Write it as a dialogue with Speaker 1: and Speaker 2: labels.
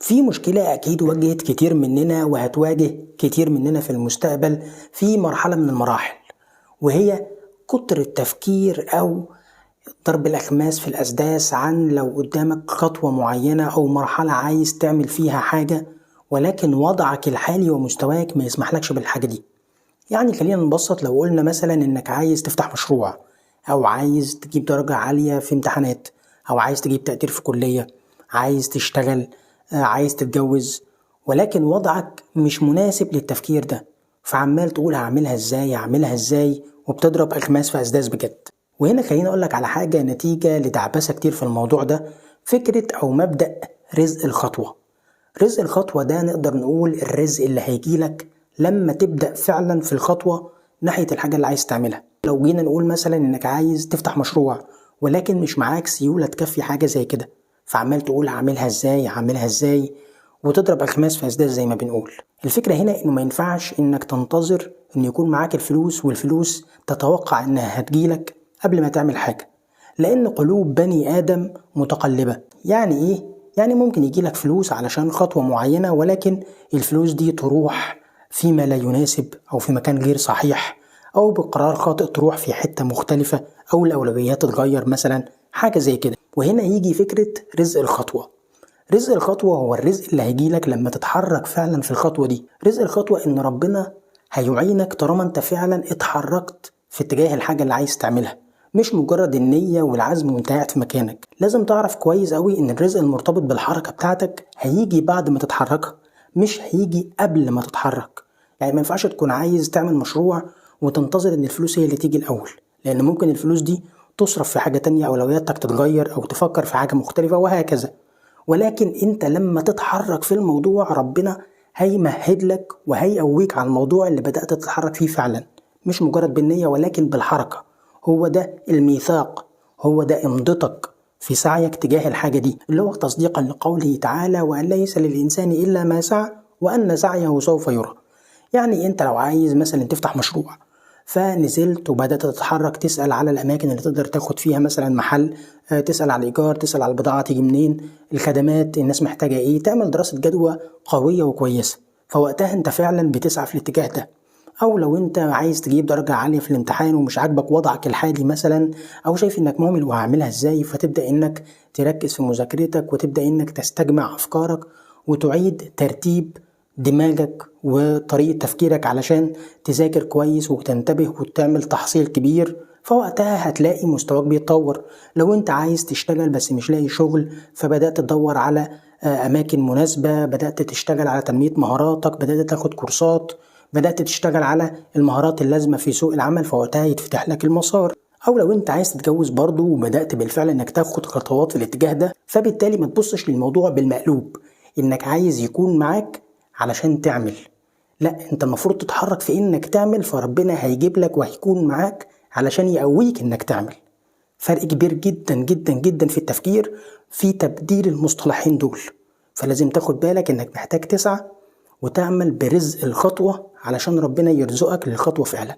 Speaker 1: في مشكلة أكيد واجهت كتير مننا وهتواجه كتير مننا في المستقبل في مرحلة من المراحل، وهي كتر التفكير أو ضرب الأخماس في الأسداس عن لو قدامك خطوة معينة أو مرحلة عايز تعمل فيها حاجة، ولكن وضعك الحالي ومستواك ما يسمحلكش بالحاجة دي. يعني خلينا نبسط، لو قلنا مثلا إنك عايز تفتح مشروع، أو عايز تجيب درجة عالية في امتحانات، أو عايز تجيب تقدير في كلية، عايز تشتغل، عايز تتجوز، ولكن وضعك مش مناسب للتفكير ده، فعمال تقول هعملها ازاي هعملها ازاي، وبتضرب أخماس في أسداس بجد. وهنا خليني أقولك على حاجة نتيجة لدعبسة كتير في الموضوع ده، فكرة أو مبدأ رزق الخطوة. رزق الخطوة ده نقدر نقول الرزق اللي هيجيلك لما تبدأ فعلا في الخطوة ناحية الحاجة اللي عايز تعملها. لو جينا نقول مثلا إنك عايز تفتح مشروع ولكن مش معاك سيولة تكفي حاجة زي كده، فعمال تقول هعملها ازاي هعملها ازاي، وتضرب أخماس في أسداس زي ما بنقول. الفكرة هنا إنه ما ينفعش إنك تنتظر إن يكون معاك الفلوس والفلوس تتوقع إنها هتجيلك قبل ما تعمل حاجة، لأن قلوب بني آدم متقلبة. يعني إيه؟ يعني ممكن يجيلك فلوس علشان خطوة معينة، ولكن الفلوس دي تروح فيما لا يناسب أو في مكان غير صحيح، أو بقرار خاطئ تروح في حتة مختلفة، أو الأولويات تتغير مثلا، حاجة زي كده. وهنا يجي فكرة رزق الخطوة. رزق الخطوة هو الرزق اللي هيجيلك لما تتحرك فعلا في الخطوة دي. رزق الخطوة إن ربنا هيعينك طالما أنت فعلا اتحركت في اتجاه الحاجة اللي عايز تعملها، مش مجرد النية والعزم وانت قاعد في مكانك. لازم تعرف كويس قوي إن الرزق المرتبط بالحركة بتاعتك هيجي بعد ما تتحركها، مش هيجي قبل ما تتحرك. يعني ما ينفعش تكون عايز تعمل مشروع وتنتظر إن الفلوس هي اللي تيجي الأول، لأن ممكن الفلوس دي تصرف في حاجة تانية، أولوياتك تتغير أو تفكر في حاجة مختلفة وهكذا. ولكن أنت لما تتحرك في الموضوع ربنا هيمهد لك وهيقويك على الموضوع اللي بدأت تتحرك فيه فعلا، مش مجرد بالنية ولكن بالحركة. هو ده الميثاق، هو ده امضتك في سعيك تجاه الحاجة دي، اللي هو تصديقا لقوله تعالى وأن ليس للإنسان إلا ما سعى وأن سعيه سوف يرى. يعني أنت لو عايز مثلا تفتح مشروع، فنزلت وبدأت تتحرك، تسأل على الأماكن اللي تقدر تاخد فيها مثلا محل، تسأل على الإيجار، تسأل على البضاعة تيجي منين، الخدمات، الناس محتاجة إيه، تعمل دراسة جدوى قوية وكويسة. فوقتها أنت فعلا بتسعى في الاتجاه ده. أو لو أنت عايز تجيب درجة عالية في الامتحان ومش عاجبك وضعك الحالي مثلا، أو شايف إنك مهمل وهعملها إزاي، فتبدأ إنك تركز في مذاكرتك وتبدأ إنك تستجمع أفكارك وتعيد ترتيب دماغك وطريقة تفكيرك علشان تذاكر كويس وتنتبه وتعمل تحصيل كبير. فوقتها هتلاقي مستواك بيتطور. لو انت عايز تشتغل بس مش لاقي شغل، فبدأت تدور على أماكن مناسبة، بدأت تشتغل على تنمية مهاراتك، بدأت تاخد كورسات، بدأت تشتغل على المهارات اللازمة في سوق العمل، فوقتها يتفتح لك المسار. أو لو انت عايز تتجوز برضو وبدأت بالفعل انك تاخد خطوات في الاتجاه ده، فبالتالي ما تبصش للموضوع بالمقلوب، انك عايز يكون معاك علشان تعمل. لا، انت المفروض تتحرك في انك تعمل، فربنا هيجيب لك وهيكون معاك علشان يقويك انك تعمل. فرق كبير جدا جدا جدا في التفكير في تبديل المصطلحين دول. فلازم تاخد بالك انك محتاج تسعى وتعمل برزق الخطوة علشان ربنا يرزقك للخطوة فعلا.